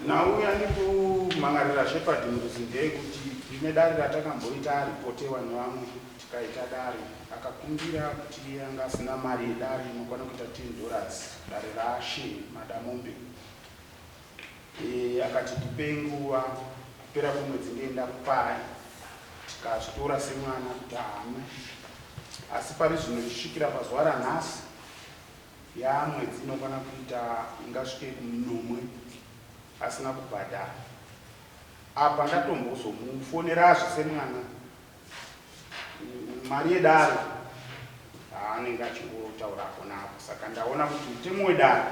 Nhau yandikumhan'arira Shepherd Mruzi ndeyekuti tine dare ratakamboita aripotewa nevamwe tikaita dare akakumbira kuti iye anga asina mari yedare inokwana kuita 10 dollars dare raShe Madamombe. E, akati ndipei nguva kupera kwemwedzi ndoenda kupai tikazvitora semwana kuti haana asi pari zvino tichisvikira pazuva ranhasi yaamwedzi inokwana kuita ingasvike kuminomwe asina kubhadhara apa ndatombozomufonerazve semwana mari yedare aanenge achingotaura apo naapo saka ndaona kuti mutemo wedare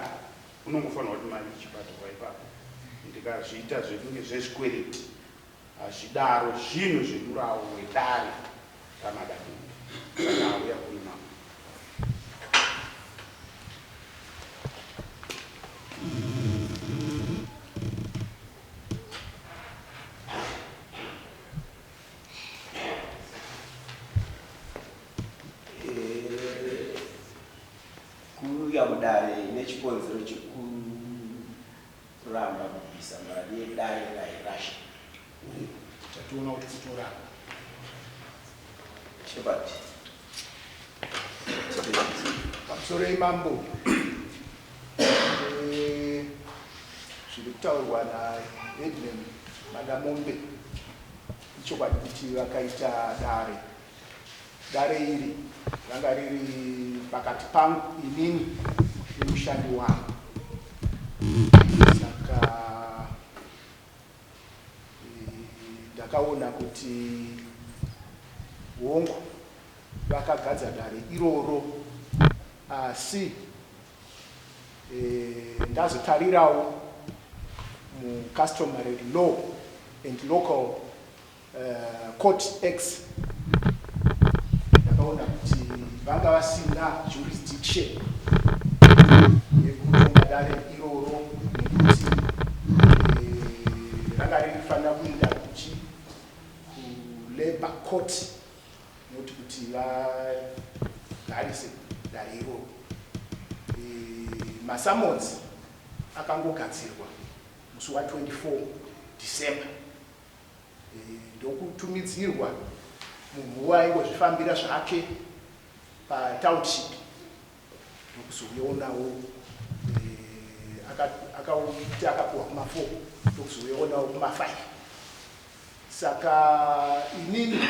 unongofanirwa kuti mari ichibhadharwa ipapo ndikazviita zvekunge zvezvikwereti hazvidaro zvinhu zvemurawo wedare raMadamombe saka auya kuni mambo. Kuuya kudare nechikonzero chekuramba kubvisa mari yedare rairasha. Tatoona kuti kutoramba. Shepherd. Pamusoro imambo. Eh, zviri kutaurwa naHeadman Madamombe ichokwadi kuti vakaita dare Dare iri ranga riri pakati pangu inini nemushandi wangu saka eh, ndakaona kuti hongu vakagadza dare iroro asi eh, ndazotarirawo mucustomary law and local Court Acts ndakaona kuti vanga vasina jurisdiction yekutonga dare iroro nekuti eh, ranga ririfanira kuenda kuchi kulabour court noti kuti vagarise dare iroro. Eh, masummons akangogadzirwa musi wa 24 December Ndokutumidzirwa munhu waingozvifambira zvake patownship ndokuzouyaonawo akauti akapuwa kuma 4 ndokuzouyaonawo kuma 5 saka inini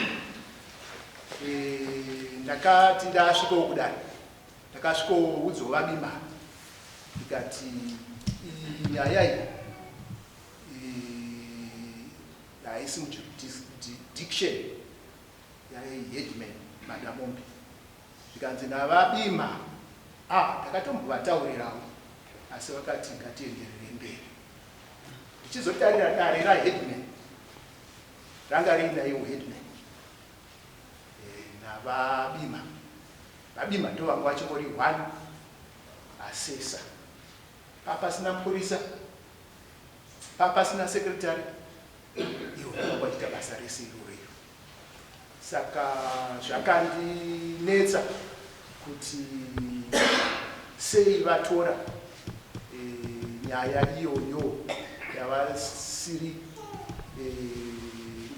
ndakati ndasvikawo kudare ndakasvikoudzawo vabimana ndikati iyi nyaya iyi Haisi mujurisdiction yaheadman Madamombe zvikanzi naVaBimha ah ndakatombovataurirawo asi vakati ngatienderere mberi. Ndichizotarira dare raheadman ranga riinaiwo headman eh, naVaBimha. VaBimha ndovanga vachingori one assessor papasina mupurisa Papasina secretary ivo vanga vachiita basa rese iroro iro. Saka zvakandinetsa kuti sei vatora e, nyaya iyoyo yavasiri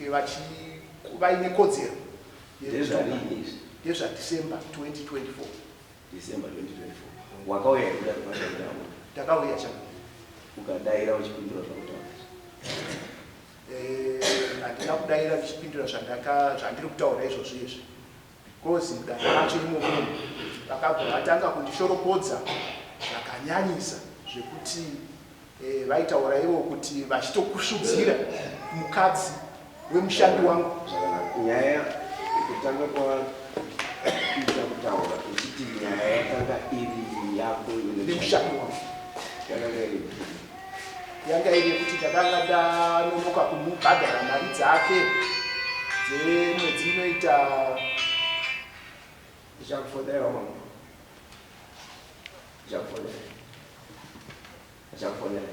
e, vachi vaine kodzero ndezvaDecember 2024. December 2024 wakauya here kudare kwazvaida Ndakauya chako. Ukadaira uchipindura zvakutaura izvi. Eh, handina kudaira ndichipindura zvandaka zvandiri kutaura izvozvo izvi because mudare racho imomo vakabva vatanga kundishoropodza zvakanyanyisa zvekuti eh, vaitaura ivo kuti vachitokusvudzira mukadzi wemushandi wangu. Zvakanaka. Nyaya Kutanga kwaita kutaura uchiti nyaya yakanga iri yako nemushandi wangu. Yakanga iri Yanga iri yekuti ndakanga ndanonoka kumubhadhara mari dzake dzemwedzi inoita Ndichakufonera mama. Ndichakufonera. Ndichakufonera.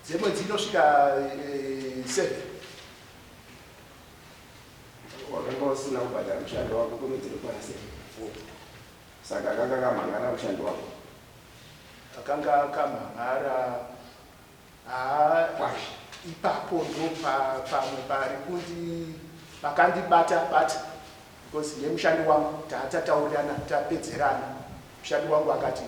Dzemwedzi inosvika 7. Wakanga usina kubhadhara mushando wako kwemwedzi inokwana 7. Saka akanga akamhangara mushando wako. Akanga akamhangara haa. Kwazvo. Ipapo ndo pamwe pari kundi pakandibata bata, because nemushandi wangu tatataurirana, tapedzerana. Mushandi wangu akati,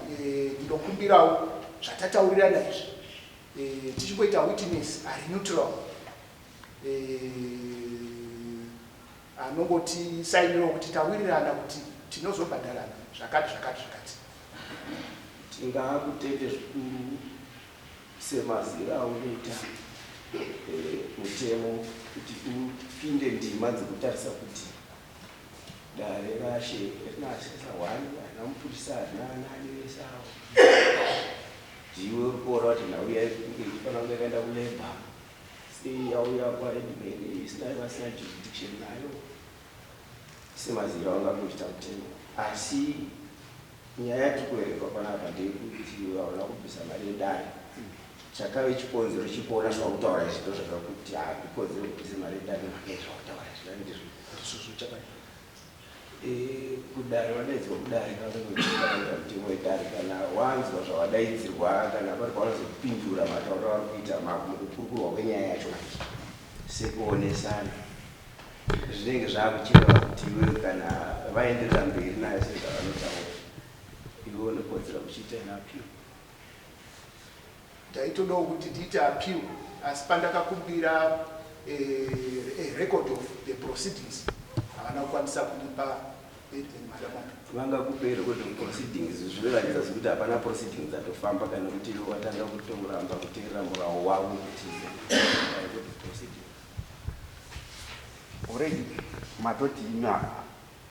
"Ndinokumbirawo zvatataurirana izvi, tichingoita witness ari neutral, anongotisainirawo kuti tawirirana kuti tinozobhadharana zvakati zvakati zvakati." Tingakutende zvikuru semazira aunoita mutemo kuti upinde ndima dzekutarisa kuti dare rashe rina assessor one, harina mupurisa, harina anani vese avo. Ndiwe uri kuona kuti nhau yainge ichifanira kunge yakaenda kulabour, sei yauya kwaheadman isina vasina jurisdiction nayo? Semazira aungangoita mutemo, asi nyaya yatiri kuverengwa panapa ndeyekuti hauna kubvisa mari yedare. Chakave chikonzero chikuona zvakutaura izvi ndo zvakakuti handikodzero kubvisa mari yedare nemhaka yezvakutaura izvi, ndizvo? Ndizvozvo chakadai. Kudare wadaidzirwa kudare kakuita mutemo wedare. Kana wanzwa zvawadaidzirwa, kana pari pavanozopindura matauro avari kuita mukukurukurwa kwenyaya yacho manje sekuonesana, zvinenge zvaakuchireva kuti iwewe kana vaenderera mberi nayo sezvavanotaura, iwe unokodzera kuchiita an appeal. Ndaitodawo kuti ndiite appeal, asi pandakakumbira a record of the proceedings, havana kukwanisa kundipa, Headman Madamombe. Vangakupe record of proceedings zvinoratidza sekuti hapana proceedings dzatofamba, kana kuti iwe watanga kutoramba kuteerera murawo wavo kuti record of proceedings. Already matoti imi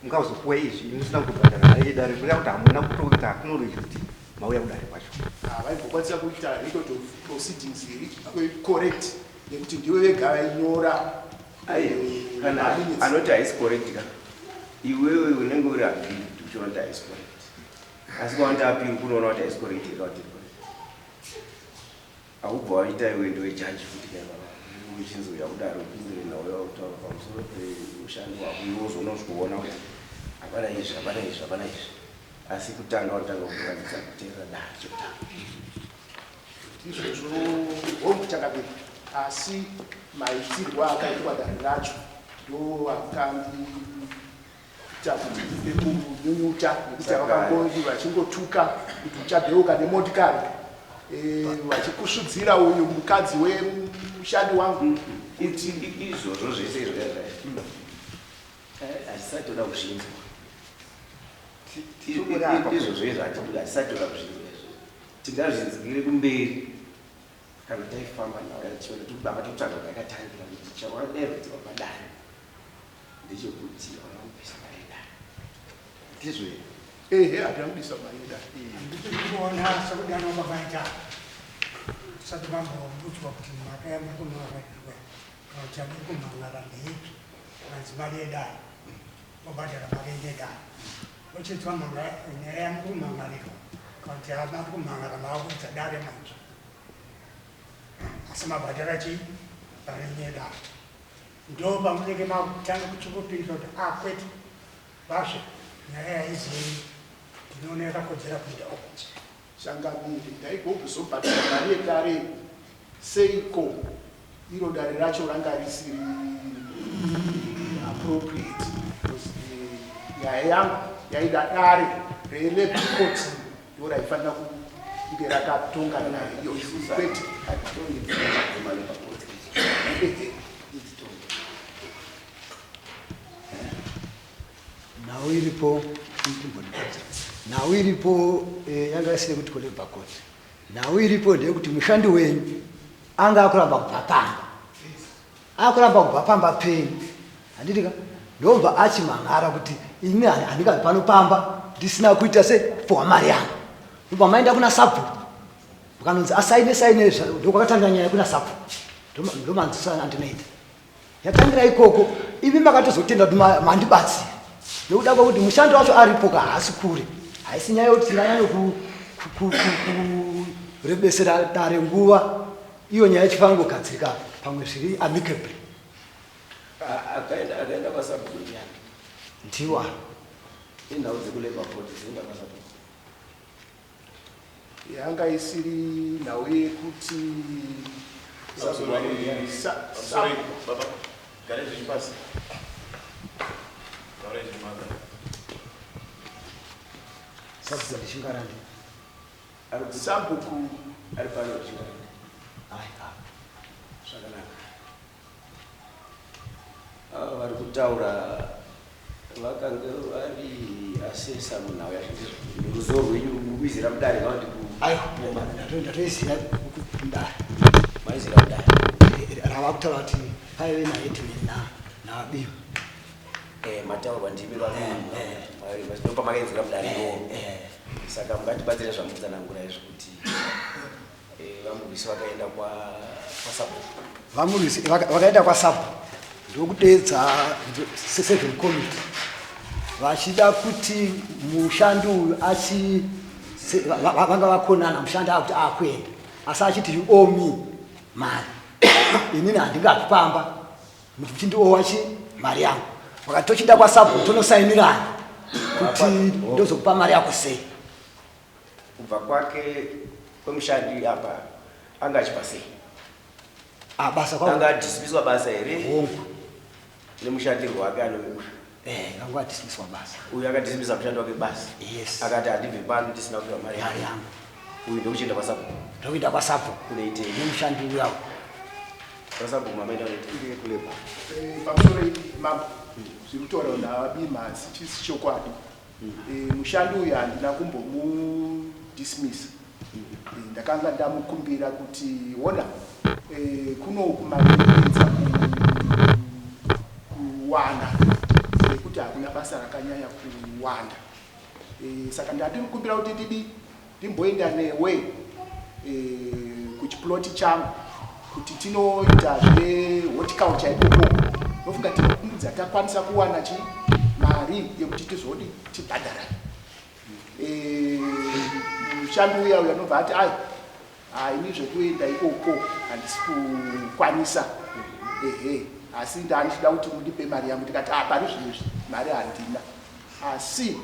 mungazopuwa izvi musina kutobhadhara mari yedare, zvoreva kuti hamuna kutoita acknowledge kuti mauya kudare kwacho. Havaimbokwanisa kuita record of proceedings iri correct nekuti ndiwe vega vainyora. Aiwa, kana maminutes. Anoti haisi correct ka, iwewe unenge uri aggrieved uchiona kuti haisi correct, asi kwaunoti appeal kunoona kuti haisi correct here kana kuti iri correct, haubva waita iwe ndiwe jaji futi kai baba uchinzi uya kudaro upindire nhau yakutaura pamusoro peushandi wako, iwe uzonozviona kuti hapana izvi, hapana izvi, hapana izvi. Asi kutanga unotanga kuratidza kuteerera dare chekutanga. Izvozvo hongu chakapera, asi maitirwo akaitwa dare racho ndo akandiita kuti ndipe kunyunyuta, nekuti vakangonzi vachingotuka kuti uchabheuka nemotikari, vachikusvudzira uyu mukadzi wemushandi wangu kuti Izvozvo zvese izvo hatisati toda kuzvinzwa. Izvozvo izvo hatisati toda kuzvinzwa izvozvo. Tingazvinzwire kumberi kana taifamba nhau yachiona tobaba totsvaga kwayakatangira, kuti chawadaidzwa padare ndechekuti hauna kubvisa mari yedare. Ndizvo here? Ehe, hatina kubisa mari yedare. Handiti kuona sekudana kwakaita usati mambobudzwa kuti mhaka yamuri kumhangarirwa kana kuti yamuri kumhangara ndeipi, kanzi mari yedare, wobhadhara mari yedare, wochidzwa mhanga nyaya yamuri kumhangarirwa kana kuti yamuri kumhangara, maakudza dare manje, asi mabhadhara chii? Mari yedare. Ndo pamunenge makutanga kuchingopindura kuti a kwete vasve nyaya yaizei, ndinoona yakakodzera kuenda uko. Changamire, ndaigozobhadhara mari yedare seiko iro dare racho ranga risiri appropriate? Because nyaya yangu yaida dare relabour court, ndo raifanira kunge rakatonga nyaya iyoyo, kwete Hatitongi dzemalabour court. Ehe. Tidzitongi. Nhau iripo, timbondibvunza, nhau iripo yanga isiri kuti kulabour court. Nhau iripo ndeyekuti mushandi wenyu anga akuramba kubva pamba. Akuramba kubva pamba penyu handiti ka ndobva achimhan'ara kuti ini handingabvi pano pamba ndisina kuita se kupiwa mari yangu. Ndobva maenda kuna sabhuku mukanonzi asaine saine ndokwakatanga nyaya kuna sabhuku ndomanzisa andinoita yatangira ikoko imi makatozotenda kuti mandibatsira nekuda kwekuti mushandi wacho aripo ka haasi kure haisi nyaya yekuti tinganyanye kurebesera dare nguva iyo nyaya ichifanira kugadzirika pamwe zviri amicably akaenda kwasabhuku ndiani ndiwa inhau dzekulabor court dzinoenda kwasabhuku Yanga isiri nhau yekuti Sabhuku ndichingarandi. Sabhuku ari pano ndichingarandi. Zvakanaka. Ava vari kutaura vakange vari asesa munhau yacho ndizvo ruzivo rwenyu mukuizira mudare kana kuti aiwa ndatoizira mudare maizira mudare rava kutaura kuti paive naheadman nabiwa eh, mataurwa ndimi ndopamakaidzira mudare eh, eh. Saka mungatibatsira zvamutsanangura izvi kuti Eh, VaMurwisi vakaenda kwasabhuku. VaMurwisi vakaenda kwasabhuku ndokudeedza seven committee vachida kuti mushandi uyu achi vanga vakonana mushandi akuti akuenda asi achiti you owe me mari inini handingabvi pamba muchindiowa chi mari yangu vakati tochienda kwasabhuku tonosainirana kuti ndozokupa mari yako sei Kubva kwake kwemushandi apa anga achibva sei? Ah, basa kwa Anga adismiswa basa here? Hongu. Nemushandirwo wake anomuka. Eh, anga adismiswa basa. Uyu akadismisa mushandi wake basa. Yes. Akati handibve pano ndisina kupiwa mari Mari yangu. Uyu ndokuchienda kwasabhuku. Ndokuenda kwasabhuku. Kunoitei? Nemushandi uya. Kwasabhuku mamaenda kunoitei? Ndiye kuleba. Eh, pamusoro mambo zviri kutaura nabima asi chisi chokwadi E, mushandi uyu handina kumbomudismissa e, ndakanga ndamukumbira kuti ona e, kuno kumaedza kuwana nekuti hakuna basa rakanyanya kuwanda e, saka ndandikumbira kuti ndidi ndimboenda newe e, kuchiploti changu kuti tinoita zvehorticulture ikoko nofunga tinokumbudza takwanisa kuwana chi mari yekuti tizodi tibhadhara e, mushandi uya uya anobva ati ai haini zvekuenda ikoko handisi kukwanisa ehe asi ndandichida kuti mundipe mari yangu ndikati ah, pari zvino izvi mari handina asi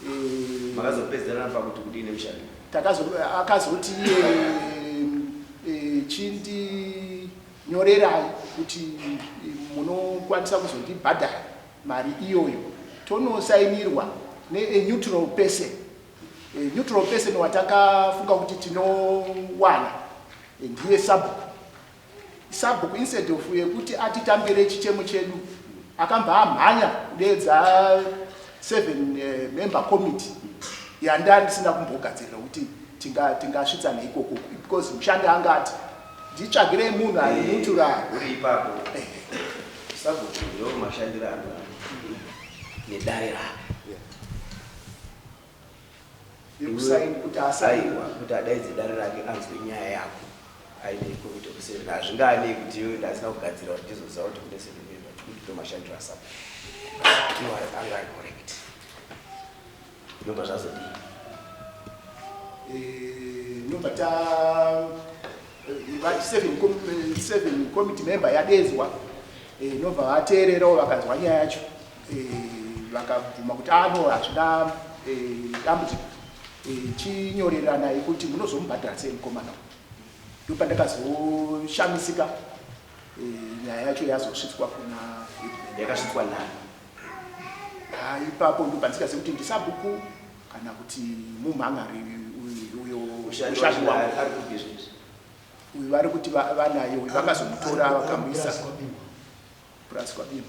Eh, Makazopedzerana pakuti kudii nemushandi? Takazo akazoti iye eh, chindinyorerai kuti munokwanisa kuzondibhadhara mari iyoyo tonosainirwa ne a neutral person a neutral person watakafunga kuti tinowana eh, ndiye sabhuku Sabhuku instead of yekuti atitambire chichemo chedu akambva amhanya kudeedza seven eh, member committee yanda ndisina kumbogadzirira kuti tingasvitsa tinga neikoko because mushandi anga ati nditsvagirei munhu ari eh, neutral uri ipapo eh. Sabhuku ndo mashandiro ano nedare rake yekusaini kuti asaini aiwa kuti adaidze dare rake anzwe nyaya yako aine committee of seven hazvingaanei kuti iwe ndasina kugadzira kuti ndizoziva kuti kune seven member kuti ndomashandiro asabhuku iwo anga ari correct ndobva zvazodii eh, ndobva ta eh, seven committee member yadedzwa eh, ndobva vateererawo vakanzwa nyaya yacho Eh, vakabvuma kuti ano ah, hazvina eh, dambudziko eh, chinyoreranai kuti munozomubhadhara sei mukomana ndopandakazoshamisika nyaya yacho yazosvitswa kuna yakasvitswa nani ah, ipapo ndopandisikazivi kuti ndisabhuku kana kuti mumhangari uyo mushandi wangu uyu vari kuti vanaye uyu vakazomutora vakamuisa Purasi kwabima.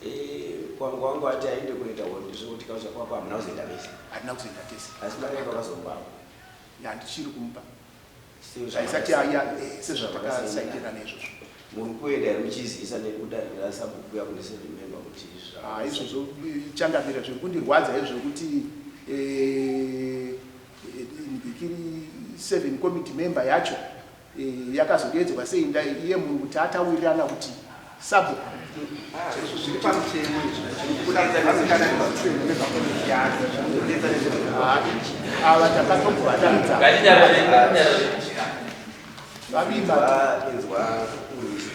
Eh, kwangu wangu ati aende kunoita hondo zvekuti kaucha kwako hamuna kuzoenda vese. Hatina kuzoenda tese. Asi mari yako akazomupa. Ya ndichiri kumupa. Zvaisati ya eh, sezvatakasaindirana izvozvo. Muri kuenda here muchizivisa nekudare rasabhuku kuya kune seven member kuti zva Ah, izvozvo changamire zviri kundirwadza izvo zvekuti eh, eh, ndikiri seven committee member yacho eh, yakazodeedzwa sei nda iye munhu kuti atawirirana kuti sabhuku Izvo zviri pamutemo izvi. Ava takatombovatanidza vavimba. Inzwa urwisi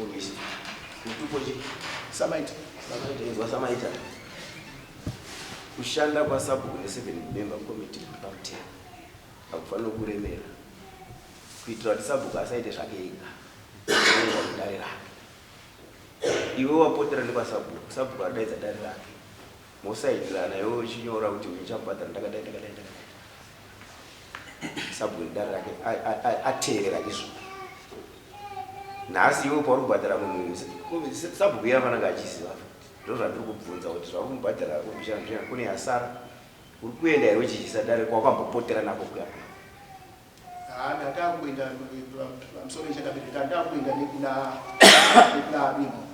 urwisi mutupo chi Samaita. Samaita, inzwa Samaita. Kushanda kwasabhuku neseven member committee kuri pamutemo, hakufaniri kuremera kuitira kuti sabhuku asaite zvake ega, anoenda kudare rake. Iwe wapotera nekwasabhuku, sabhuku adaidza dare rake, mosaidirana, iwe uchinyora kuti uyu uchamubhadhara ndakadai ndakadai ndakadai. Sabhuku nedare rake ateerera izvo. Nhasi iwe pauri kubhadhara munhu, sabhuku iye afananga achiziva futi. Ndo zvandiri kubvunza kuti zvauri kumubhadhara mbichana kune yasara, uri kuenda here uchichisa dare kwawakambopotera nako kuya kuya? Ah, ndatakuenda pamusoro changamire, ndatakuenda nekuna Abimo.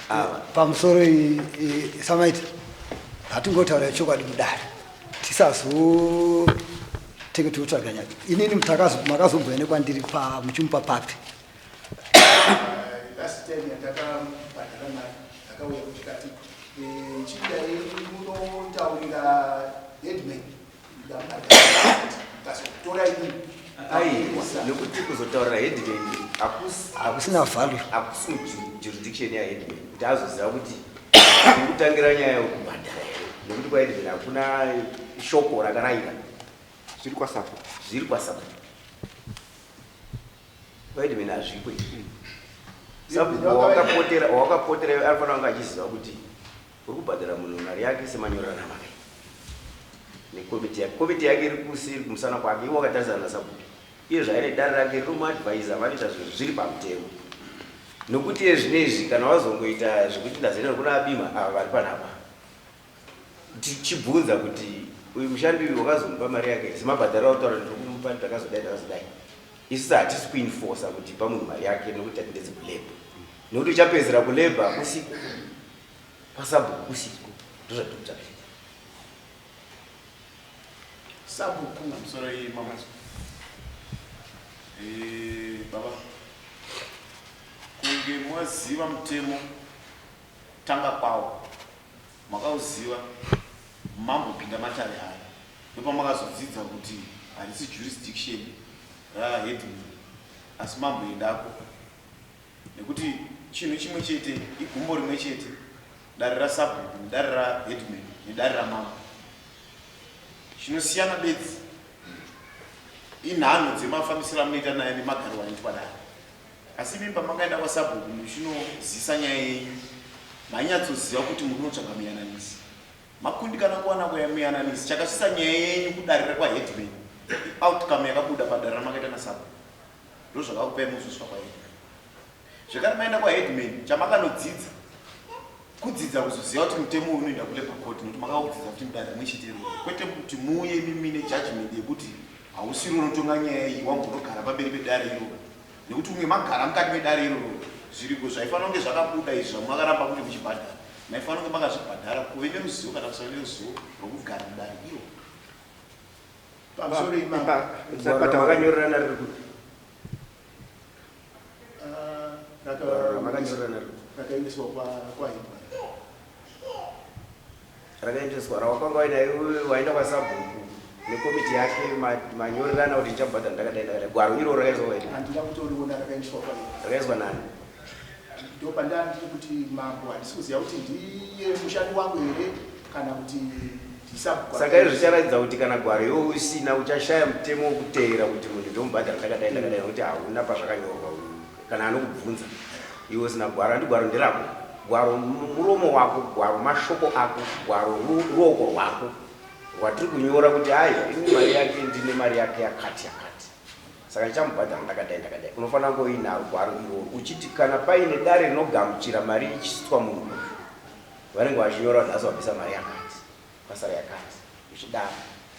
Ava Pamusoro Samaita, hatingotaura chokwadi mudare, tisazotenge tinotsvaga nyaya. Inini makazomboenda kwandiri pa muchimupa papi? Last time yandakabhadhara mari, ndakauya kuchikati chidai munotaurira headman, ndikazotora inini. Ai, nekuti kuzotaurira headman hakusina value. Hakusi jurisdiction yaheadman kuti azoziva kuti kutangira nyaya yekubhadhara here, nekuti kwaheadman hakuna shoko rakarayira. Zviri kwasapo. Zviri kwasapo, kwaheadman hazviko izvi. Sabhuku wawakapotera anofanira kunge achiziva kuti uri kubhadhara munhu mari yake semanyorerana makaita nekomiti yake. Komiti yake iri kusi, iri kumusana kwake, iwe wakatarisana nasabhuku. Iye zvaine dare rake rinomuadvisa, vanoita zvinhu zviri pamutemo. Nokuti iye zvinezvi kana wazongoita zvekuti ndazoenda kuna Abima, ava vari panapa, tichibvunza kuti uyu mushandi uyu wakazomupa mari yake semabhadharo autaura, ndiri kumupa ndakazodai ndakazodai, isusu hatisi kuenforca kuti pa munhu mari yake, nokuti tati ndedzekulabour, nekuti uchapedzera kulabour usiku, pasabhuku usiku. Ndozvatiri kutsvaka chete. Sabhuku. Pamusoro iyi mama. Baba. Kunge mwaziva mutemo tanga kwawo. Makauziva mambopinda matare aya. Ndopamakazodzidza kuti harisi jurisdiction ra headman, asi mamboendako. Nekuti chinhu chimwe chete, igumbo rimwe chete, dare rasabhuku nedare raheadman nedare ramambo. Chinosiyana bedzi inhanho dzemafambisiro amunoita naye nemagariro anoitwa dare. Asi imi pamakaenda kwasabhuku muchinozisa nyaya yenyu, mainyatsoziva kuti muri kunotsvaga muyananisi. Makundikana kuwana muyananisi, chakasvitsa nyaya yenyu kudare rekwaheadman ioutcome yakabuda padare ramakaita nasabhuku. Ndozvakakupai muzosvika kwaheadman. Zvekare maenda kwaheadman, chamakanodzidza kudzidza kuzoziva kuti mutemo uyu unoenda kulabour court, nekuti makaudzidza kuti mudare rimwe chete iroro, kwete kuti muuye imi muine judgment yekuti hausiri unotonga nyaya iyi wambonogara pamberi pedare iroro. Nekuti kunge magara mukati medare iroro, zviriko zvaifanira kunge zvakabuda izvi zvamumakaramba kunge muchibhadhara, maifanira kunge makazvibhadhara, kuve neruzivo kana kusave neruzivo rwokugara mudare iroro. Pamusoro imambo. Gwaro ramakanyorerana riri kupi? Ah, Gwaro ramakanyorerana riri kupi? Rakaendeswa kwaheadman. Rakaendeswa rawakanga waina iwe waenda kwasabhuku nekomiti yake, manyorerana kuti ndichabhadhara ndakadai ndakadai. Gwaro iroro rakaendeswa kwaheadman? Handina kutoriona, rakaendeswa kwaheadman. Rakaendeswa nani? Ndopanda ndiri kuti mambo, handisi kuziva kuti ndiye mushandi wangu here kana kuti ndisabhuku. Saka izvi zvicharatidza kuti kana gwaro iwe usina, uchashaya mutemo wekuteera kuti munhu ndomubhadhara ndakadai ndakadai, nekuti hauna pazvakanyorwa. Kana anokubvunza iwe usina gwaro, handi gwaro nderako, gwaro muromo wako, gwaro mashoko ako, gwaro ruoko rwako rwatiri kunyora kuti aiwa, ini mari yake ndine mari yake yakati yakati, saka ndichamubhadhara ndakadai ndakadai. Unofanira kunge uinaro gwaro iroro, uchiti kana paine dare rinogamuchira mari ichisitwa munhu uyu, vanenge vachinyora kuti nhasi wabvisa mari yakati, kwasara yakati, uchidaro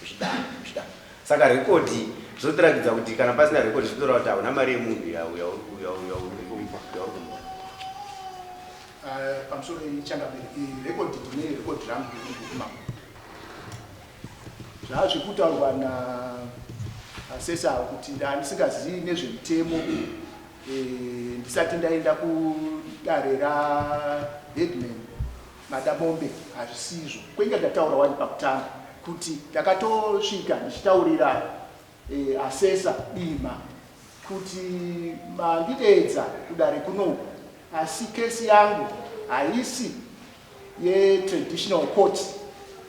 uchidaro uchidaro. Saka rekodhi zvotiratidza kuti kana pasina rekodhi zvitoreva kuti hauna mari yemunhu yauri kumupa. Pamusoro changamire, rekodhi ndine rekodhi rangu riri Zvazvikutaurwa naasesa kuti ndandisingazivi nezvemutemo eh, ndisati ndaenda kudare raheadman Madamombe hazvisizvo. Kwenge ndataura wani pakutanga kuti ndakatosvika ndichitaurira eh, asesa Bima kuti mandideedza kudare kunoku asi kesi yangu haisi yetraditional court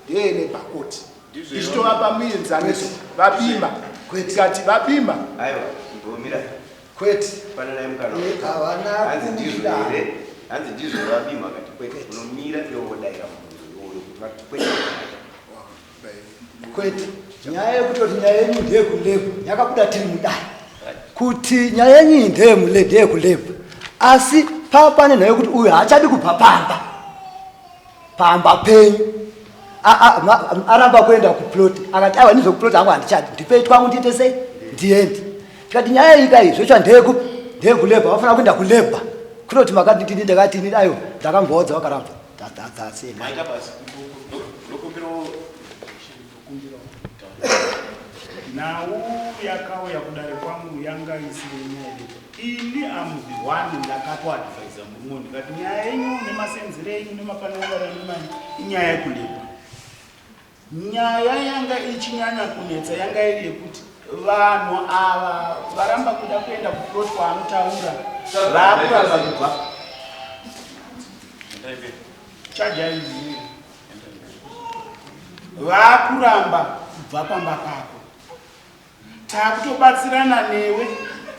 ndeyelabour court ndichitovapa muenzaniso vabima ndikati vabima Aiwa, imbomira. Kwete. Pananai mukana. Havana Hanzi ndizvo kudaro. here? Hanzi ndizvo vabima akati kwete. Unomira iwe wodaira mubvunzo iwoyo kuti vati kwete. Kwete. Nyaya yekutoti nyaya yenyu ndeyekulebha yakabuda tiri mudare kuti nyaya yenyu iyi ndeyemule ndeyekulebha asi pava pane nhau yekuti uyu haachadi kubva pamba pamba penyu aramba kuenda kuplot akati aiwa nizvekuplot hangu handichadi ndipei twangu ndiite sei ndiende tikati nyaya iyi kai zvocha ndeyeku ndeyekulebha vafanira kuenda kulebha kunoti makati ndakati ini aiwa ndakamboodza vakaramba Maita basa. Ndokumbirawo Nhau yakauya kudare kwangu yanga isiri nyaya yedu. Ini am the one ndakatoadvisa murume ndikati nyaya yenyu nemasenzero enyu nemapanongara nemani inyaya yekulepa. Nyaya yanga ichinyanya kunetsa yanga iri yekuti vanhu ava varamba kuda kuenda kuplot kwaanotaura vakuramba kubva chaja vakuramba kubva pamba pako takutobatsirana newe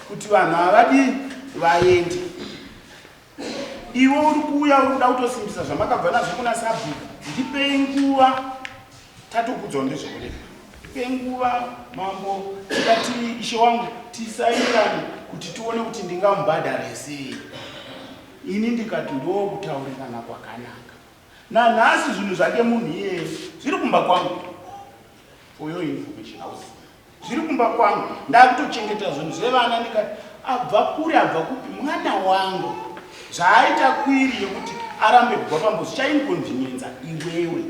kuti vanhu havadii vaende iwe uri kuuya uri kuda kutosimbisa zvamakabva nazvo kuna sabhuku ndipei nguva tatokudzwa ndezvekureva ndipei nguva mambo tikati ishe wangu tisairane kuti tione kuti ndingamubhadhare sei ini ndikati ndokutaurirana kwakanaka nanhasi zvinhu zvake munhu iyeye zviri kumba kwangu for your information house zviri kumba kwangu ndakutochengeta zvinhu zvevana ndikati abva kuri abva kupi mwana wangu zvaaita kwiri yekuti arambe kubva pambo zvichainconvenienza iwewe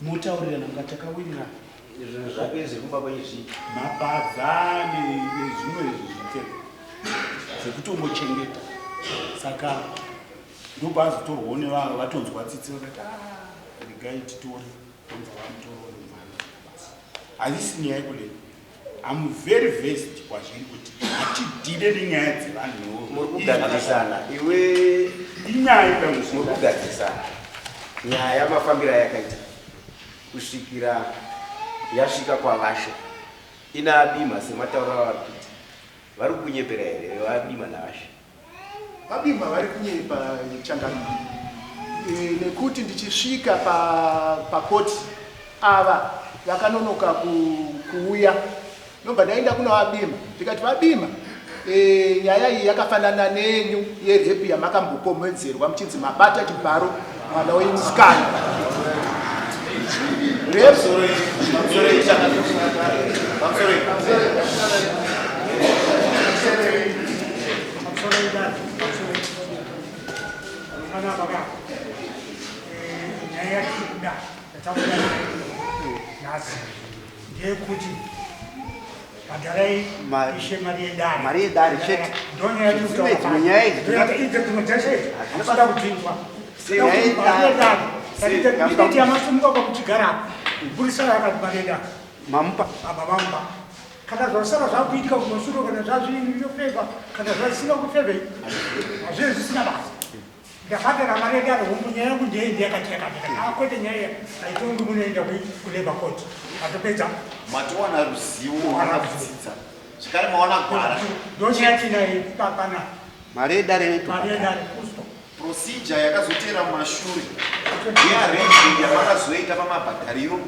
motaurirana nga takawirirana Zvinhu zvake zviri kumba kwenyu zvii? Mapadza nezvimwe zvipfeko zvekutongochengeta saka ndopaazotorwawo nevava vatonzwa tsitsi vakati ah, regai titore ndobva vamutorawo nemwana basa hazvisi nyaya yekudei I'm very versed kwazviri kuti hatidhile nenyaya dzevanhu Muri kugadzirisana iwe inyaya muri kugadzirisana nyaya mafambiro ayakaita kusvikira yasvika kwavashe ina abima sematauriro avari kuita vari kukunyepera here vabima navashe Vabima vari kunyepa changamire e, nekuti ndichisvika pakoti pa ava vakanonoka kuuya ndobva ndaenda kuna vabima ndikati vabima e, nyaya iyi yakafanana nenyu yerepi yamakambopomedzerwa muchinzi mabata chibharo mwana wenyu musikana Nyaya yatiri kuda yatakuda nhasi ndeyekuti bhadharai ishe mari yedare mari yedare chete ndonyaya Dzimwe dzimwe nyaya idzi idzi dzimwe dzese hatisida kudzinzwa Nyaya mari yedare yamasumuka kwakuchigara apa mupurisa yakati mari yedare mamupa apa mamupa kana zvasara zvakuitika kumashure kana zvazvinofeva kana zvasina kufeva hazvii zvisina basa ndakabhadhara mari yedare hongu nyaya yangu ndei ndeyakati yakati ah, kwete nyaya haitongi munoenda kulabour court atopedza matowana ruzivo kana kudzidza zvekare mawana gwara ndonyaya tinayo papana mari yedare mari yedare kusto procedure yakazoteera mumashure yearrangement yamakazoita pamabhadhariro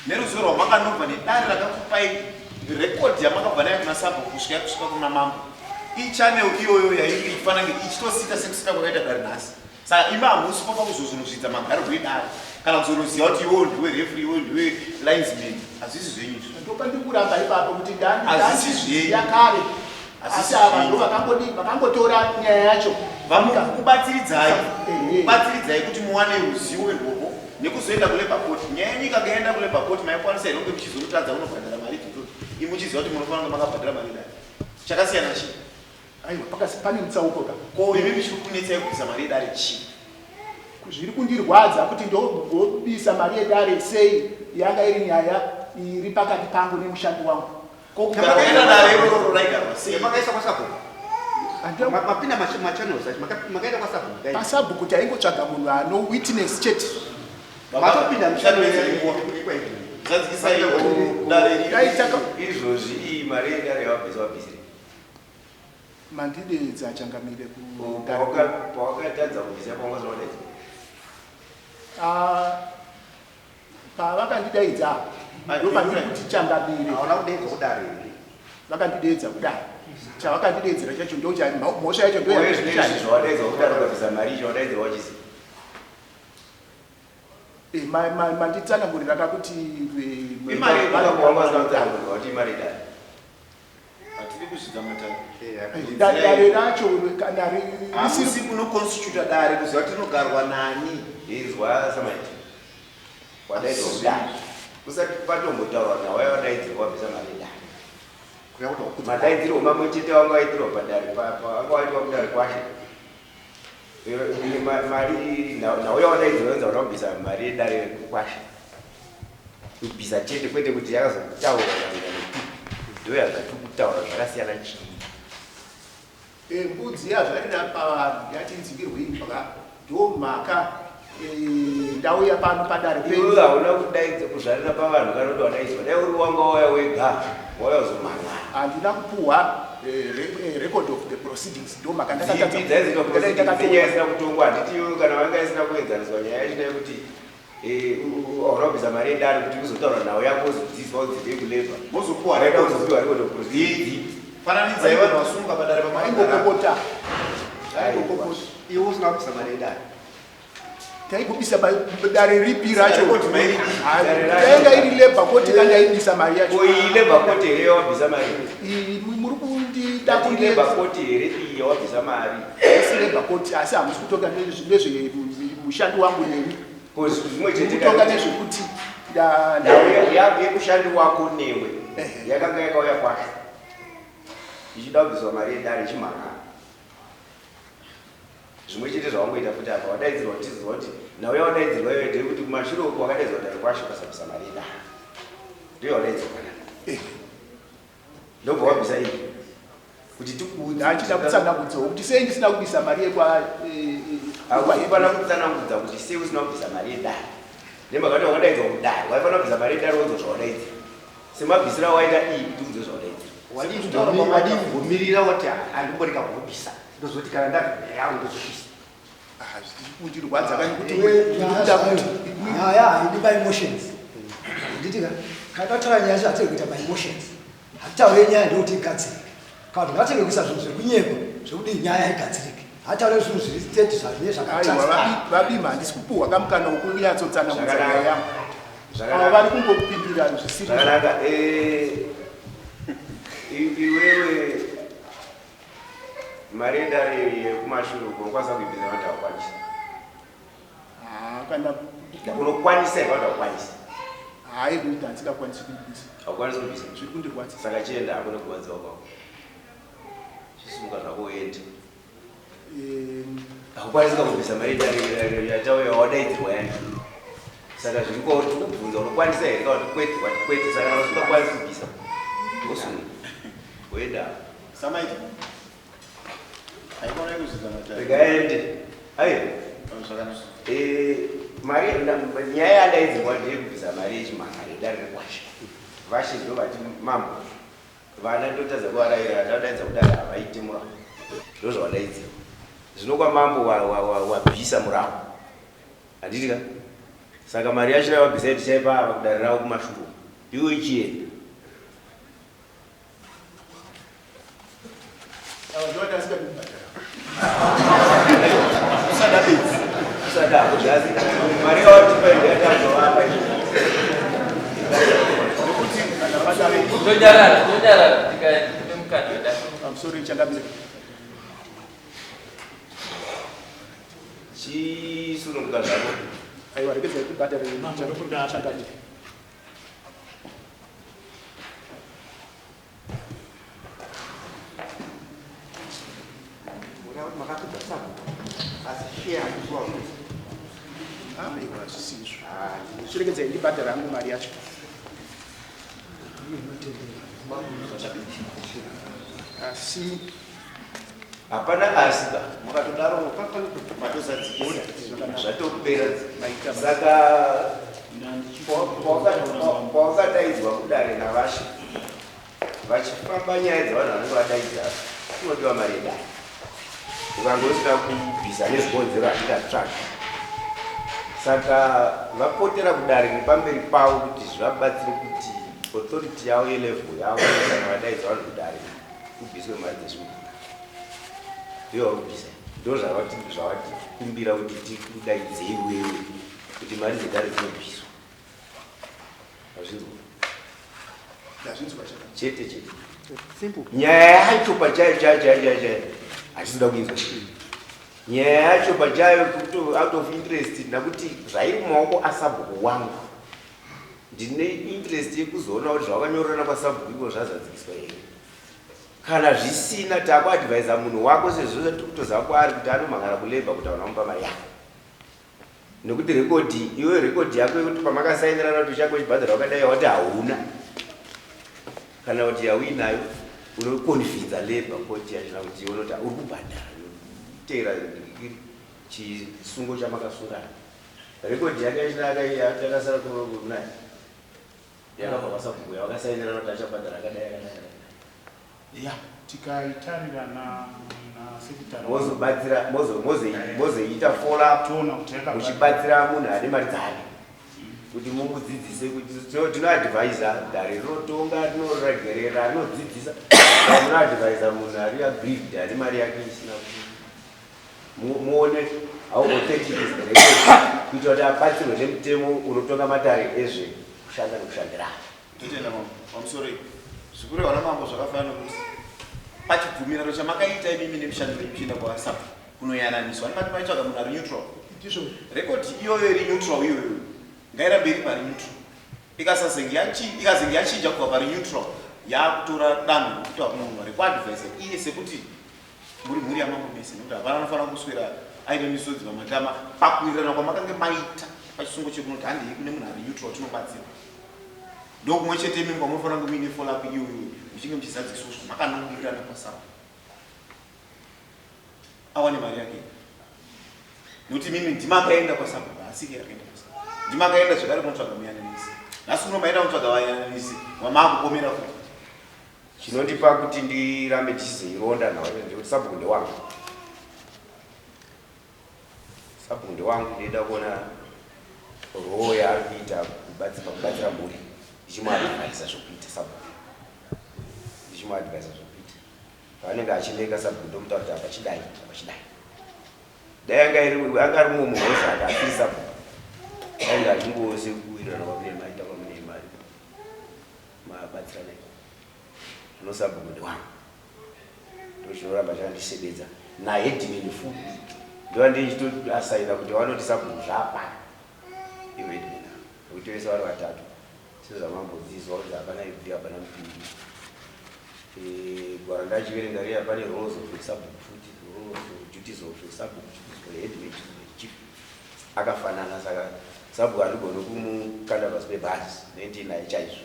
neruzivo rwamakanobva nedare rakakupai rekodhi yamakabva nayo kuna sabhuku kusvika yakusvika kuna mambo ichannel iyoyo yainge ichifanira kunge ichitosita sekusika kwakaita dare nhasi. Saka imi hamusipo pakuzozonozvidza magariro edare kana kuzonoziva kuti iwewo ndiwe referee, iwewo ndiwe linesman. Hazvisi zvenyu izvo. Ndopandiri kuramba ipapo kuti Hazvisi zvenyu. ndandizviziva kare Hazvisi asi ava zvenyu. ndo vakangodi vakangotora nyaya yacho. Vamukubatsiridzai Ehe. kubatsiridzai kuti muwane ruzivo irworwo nekuzoenda kulabour court. Nyaya yenyu ikanga yaenda kulabour court maikwanisa here kunge muchizonotadza kunobhadhara mari idzodzo imi muchiziva kuti munofanira kunge makabhadhara mari idari? Chakasiyana chii? Aiwa pakasi pane mutsauko ka. Ko imi muchiri kunetsai kubvisa mari yedare chii? Zviri kundirwadza kuti ndogobisa mari yedare sei yanga iri nyaya iri pakati pangu nemushandi wangu. Ko kugara kwaita dare iroro raigarwa sei? Makaisa kwasabhuku. Handina- Mapinda machannels acho makaenda kwasabhuku guys. Pasabhuku taingotsvaga munhu ano witness chete. Matopinda muchannel Zadzikisai dare riri. Dai taka Izvozvi iyi mari yedare yawabvisa wabvisirei? mandidedza changamire ku Pawakatadza kubvisa pawanga usina kudaidzwa. Ah, pavakandidaidza Ai, ndopandiri kuti changamire Hauna kudaidzwa kudare here? vakandidedza kudai chavakandidedzera chacho ndo mhosva yacho ndo Uye zvino izvi zvawadaidzwa kudare ukabvisa mari icho wadaidzwa wachisi. Manditsanangurira kakuti Imari Wanga wanga usina kutsanangurwa kuti imari yedare. Hatidi kuzvidza matare. Dare racho kana risiri Hamusi munoconstituta dare kuziva kuti rinogarwa nani. Inzwa Samaita. Wadaidzwa kudare. Usati patombotaurwa nawe wadaidzirwa wabvisa mari yedare. Kuya kuti wakudzwa. Madaidzirwo mamwe chete wanga waitirwa padare wanga waitwa kudare kwashe. Mari nauya wadaidzirwa wenza kuda kubvisa mari yedare kwashe. Kubvisa chete kwete kuti yakazotaurwa ndo yazvatikutaura zvakasiyana chii. Mbudzi yazvarira pavanhu yati idzingirwe imbwa ndo mhaka ndauya pano padare Iwe penyu. hauna kudaidza kuzvarira pavanhu kana kuti wadaidzwa. Dai uri wanga wauya wega wauya uzomhan'ara. Handina kupuhwa record of the proceedings ndo mhaka Dzipi dzaizoitwa proceedings dzenyaya isina kutongwa handiti iwe kana vanga isina kuenzaniswa nyaya yacho yekuti hauna kubvisa mari yedare kuti uzotaura nhau yako uzodzidziswa kunzi ndeye kulabour. Mozopuwa Waida record. kuzopiwa record of proceedings. Fananidzai vanhu vasunga padare pamakagara. Vaingokokota. Vaingokokota. Iwe usina kubvisa mari yedare. Taigobisa dare ripi racho? Record mairi. Ah, Dare racho. Yainga iri labour court kandaibisa mari yacho. Ko iyi labour court here yawabvisa mari? Iyi muri kundida Ndati kundi labour court here iyi yawabvisa mari? Isi labour court asi hamusi kutonga nezve mushandi wangu neni. Ko zvimwe chete Kutonga kana nezvekuti nhau yekushandi wako newe yakanga yakauya kwasho ichida kubviswa mari yedare ichimhan'ara. Zvimwe chete zvawangoita futi apa wadaidzirwa uchizwa kuti nhau yawadaidzirwa iyoyo ndeyekuti kumashure uko wakadaidzwa dare kwasho ukasabvisa mari yedare. Ndiyo yawadaidzirwa nani. Ndobva wabvisa iyi kuti tikuudze. Ndachida kutsanangudzawo kuti sei ndisina kubvisa mari yekwa Haufana kutsanangudza kuti sei usina kubvisa mari yedare. Nemhaka kuti wakadaidzwa kudare, waifana kubvisa mari yedare wonzwa zvawadaidzirwa. Semabvisiro awaita iyi kuti unzwe zvawadaidzirwa. Wadii kumbomirira wati handimborega kubvisa. Ndozoti kana ndabva ndozobvisa. Kundirwadza kani kuti Iwe, ndikuda kuti nyaya haidi maemotions handiti ka kana tataura nyaya yacho hatiri kuita maemotions hatitaure nyaya ndekuti igadzirike kana kuti ngatirege kuisa zvinhu zvekunyepa zvekuti nyaya igadzirike hatitaure zvinhu zviri state zvazvine Aiwa, zvakatranspire vabima handisi kupuhwa kamukana wekunyatsotsana Zvakanaka. nyaya yangu. Zvakanaka. Ava vari kungopindira zvisiri Zvakanaka. Iwewe mari yedare yekumashure uko unokwanisa kuibvisa kana kuti haukwanisi? Ah, kana Unokwanisa here kana kuti haukwanisi? hayi kuti handisingakwanisi kuibvisa. Haukwanisi kubvisa. Zviri kundirwadza. Saka chienda hako nekurwadziwa kwako. Chisimuka zvako uende. Haukwanisi kubvisa mari yedare yatauya wadaidzirwa yani. Saka zviri kwauri tikubvunza unokwanisa here kana kuti kwete, wati kwete. Saka kana usingakwanisi kubvisa, wosunga. Woenda. Samaita. Haikona kuzvidza matare. Rega aende. Aiwa. Zvakanaka. Mari nyaya yandaidzirwa ndeyekubvisa mari yechimhangare yedare rekwasha. Vashe ndo vati mambo vana ndotadza kuvarayira ndadaidza kudare havaite murau. Ndo zvavadaidzirwa. Zvino kwamambo wabvisa murau. Handiti ka? Saka mari yacho yavabvisa tichaipa ava kudare ravo kumashure. Iwe ichienda. Ava ndovati asingadi kubhadhara. Usada bedzi. Ndada kuzvazi mari yawatipa ndiyatazovapa. Nekuti kana padare Tonyarara, tonyarara tikaende mukana wedare. Pamusoro changamire. Chisununguka zvako. Aiwa, regedzai tibhadhare changamire. Makapedza sabhuku asi share handisiwa. Aiwa, zvisizvo. Chiregedzai ndibhadhare hangu mari yacho. Asi Hapana asi ba. Mukatodaro matozadzikisa. Zvatopera. Saka pawakadaidzwa kudare navashe vachifamba nyaya dzevanhu vanenge vadaidza, kunodiwa mari yedare. Ukange usina kubvisa nezvikonzero, hazvingatsvaki. Saka vapotera kudare nepamberi pavo kuti zvivabatsire kuti authority yavo yelevel yavo, kana vadaidza vanhu kudare, kubviswe mari dzezvinhu ndiyo vakubvisa. Ndo zvavatikumbira kuti tikudaidzei wewe kuti mari dzedare dzinobviswa. Hazvinzwa? Ndazvinzwa chakanaka. Chete chete. Simple. Nyaya yacho pachayo chayo chayo chayo chayo hatisi kuda kuinzwa. Nyaya yacho pachayo out of interest, nakuti zvairi mumaoko asabhuku wangu, ndine interest yekuzoona kuti zvawakanyorerana kwasabhuku iko zvazadzikiswa here. Kana zvisina, takuadvisa munhu wako sezvo tikutoziva kwaari kuti anomhangara kulabour kuti hauna mupa mari yako, nekuti rekodhi iwe, rekodhi yako yekuti pamakasainirana kuti uchange uchibhadhara wakadai, wati hauna kana kuti yauinayo, unoconvinza labour court yachona kuti unoti uri kubhadhara teera chisungo chamakasungana. Rekodhi yake yachina yakasara kunaye yakabva kwasabhuku yavakasainirana kuti achabhadhara akadai akadai akadai. Ya, tikaitarira nasekretary. Mozobatsira, mozoita follow up. Toona kuti yakabhadhara. Muchibatsira munhu ane mari dzake kuti mumudzidzise kuti tinoadvisa dare rinotonga, rinoregerera, rinodzidzisa. Saka munoadvisa munhu ari aggrieved ane mari yake isina muone how authentic is the record kuitira kuti abatsirwe nemutemo unotonga matare ezvekushanda nekushandirana. Totenda mambo. Pamusoro zvikurehwa namambo zvakafanana nekuti pachibvumirano chamakaita imimi nemushandi wenyu muchienda kwasapo kunoyananiswa, andimati maitsvaga munhu ari neutral? Ndizvo. Rekodi iyoyo iri neutral iyoyo ngairambe iri pari neutral. Ikazenge yachinja kubva pari neutral, yakutora danho rekuti munhu rekuadvisa iye sekuti muri mhuri yamambo mese, nekuti hapana anofanira kuswera aine misodzi pamatama pakuwirirana kwamakange maita pachisungo chekunoti handei kune munhu ari neutral tinobatsira. Ndokumwe chete imi kwamunofanira kunge muine follow up iyoyo, muchinge muchizadziswa zvamakanowirirana kwasapo, awane mari yake, nekuti mimi ndimakaenda kwasapo, haasike akaenda kwasapo, ndimakaenda zvekare kunotsvaga muyananisi. Nhasi uno maenda kunotsvaga vayananisi vamaakupomera futi. Chinondipa kuti ndirambe ndichizoironda nhau ndekuti sabhuku ndewangu, sabhuku ndewangu. Ndinoda kuona role yaari kuita pakubatsira mhuri, ndichimuadvisa zvokuita sabhuku, ndichimuadvisa zvokuita paanenge achileka. Sabhuku ndomutaura kuti apa chidai, apa chidai. Dai anga ari mumwe munhu wozvake asiri sabhuku, ainge achingose kuwirirana kwamune maita, kwamune mari mabatsirana. Zvino sabhuku ndewangu, ndochinoramba chakandisebedza naheadman futi, ndova ndichitoasaina kuti vanoti sabhuku zvapana ivo headman ava, nekuti vese vari vatatu sezvamambodzidzwa kuti hapana ibvi, hapana mupiri. Gwara ndachiverenga riya, pane roles of a sabhuku futi, roles of duties of a sabhuku, duties for headman, duties for chief akafanana. Saka sabhuku handigoni kumukanda pasi pebhazi nendinaye chaizvo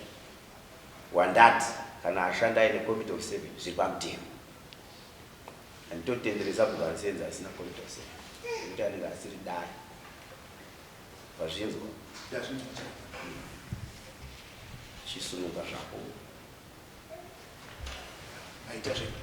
wandati kana ashanda aine committee of seven zviri pamutemo. Handitotendere sabhuku anosenza asina committee of seven nekuti anenge asiri dare. Vazvinzwa? Ndazvinzwa. Chisununga zvako. Maita zvenyu.